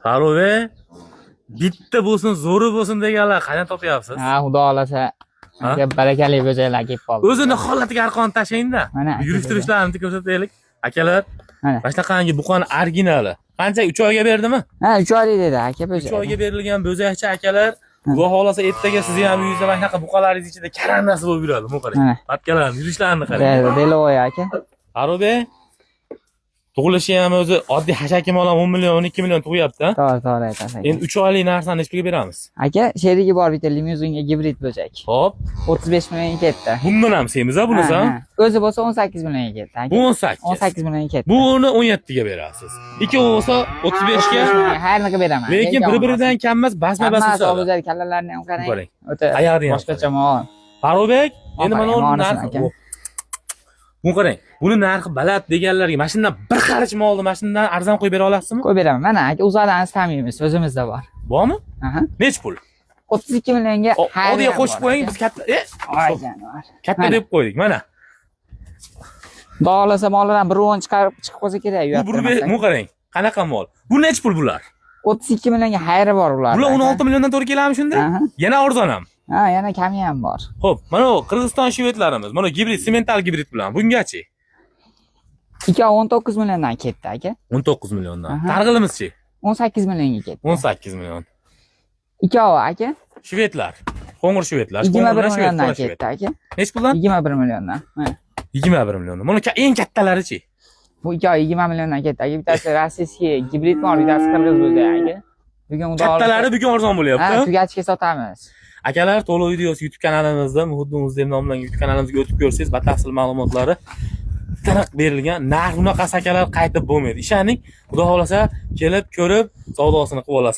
Farruxbek, bitta bo'lsin, zo'ri bo'lsin deganlar qayerdan topyapsiz? Ha, xudo xohlasa, Ha? aka, barakali bo'jaklar kelib qoldi. O'zini holatiga arqon tashlangda. Mana, aka, Yurishtirishlarini ko'rsataylik. Akalar, Mana. mana shunaqangi buqani originali. Qancha, 3 oyga berdimi? Ha, 3 oylik dedi aka bo'jak. 3 oyga berilgan bo'zakcha, akalar. Xudo xohlasa, ertaga sizni ham uyingizda mana shunaqa buqalaringiz ichida karandasi bo'lib yuradi. Buni qarang. Mana. Patkalarni, yurishlarini qarang. Dedi, Delovoy aka. Farruxbek, tug'ilishi ham o'zi oddiy hashaki mol ham 10 million, 12 million tug'yapti, ha? To'g'ri, to'g'ri aytasiz aka. Endi 3 oylik narsani necha pulga beramiz? Aka, sherigi bor bitta limuzinga gibrid bo'jak. Xo'p, 35 millionga ketdi. bundan ham semiz a bunisi, Ha, ha? ha. O'zi bo'lsa 18 millionga ketdi aka. Bu 18. 18 millionga ketdi. Buni 17 ga berasiz. Ikkovi bo'lsa 35 ga, Xayrli qilib beraman. lekin bir-biridan kammas, basma-bas Hammasi o'sadi. obuzar kallalarini ham qarang. Qarang. O'ta Ayog'ini ham boshqacha mol. Farruxbek, endi mana uni Ofarin, narxi. aka. Buni qarang. Buni narxi baland deganlarga mana shundan bir qarich molni mana shundan arzon qo'yib bera olasizmi? Qo'yib beraman. Mana aka, uzoqdan istamaymiz, o'zimizda bor. Bormi? Aha. Nech pul? 32 millionga xayri Oldiga ham qo'shib bor, qo'ying, aka. biz katta, Voy jonivor. katta Mana. deb qo'ydik, mana. Xudo xohlasa, molidan bir o'n chiqarib chiqib qolsa kerak. Bu bir, buni qarang. Qanaqa mol? Bu nech pul bular? 32 millionga xayri bor ularda. Bular aka. 16 milliondan to'g'ri keladimi shunda? Aha. Yana arzon ham. Ha, yana kami ham bor. Xo'p, mana bu Qirg'iziston shvedlarimiz, mana gibrid, semental gibrid bilan. Bungachi? Ikkovi 19 milliondan ketdi aka. 19 milliondan. Aha. Targ'ilimizchi? 18 millionga ketdi. 18 million. Ikkovi aka Shvedlar. Qo'ng'ir shvedlar. 21 Qo'ng'irdan shved, milliondan qora shved. ketdi aka. Nech puldan? 21 milliondan. Mana. 21 million. Mana eng kattalarichi? Bu ikkovi 20 milliondan ketdi aka. Bittasi rossiyskiy gibrid bor, bittasi qirg'iz bo'jak aka. Bugun xudo xohlasa- Kattalari bugun arzon Ha, bo'lyapti. tugatishga sotamiz. Akalar, to'liq videosi YouTube kanalimizda, Muhiddin Uz deb nomlangan YouTube kanalimizga o'tib ko'rsangiz, batafsil ma'lumotlari tiniq berilgan. Narx bunaqasi, akalar, qaytib bo'lmaydi. Ishoning, xudo xohlasa, kelib ko'rib, savdosini qilib olasiz.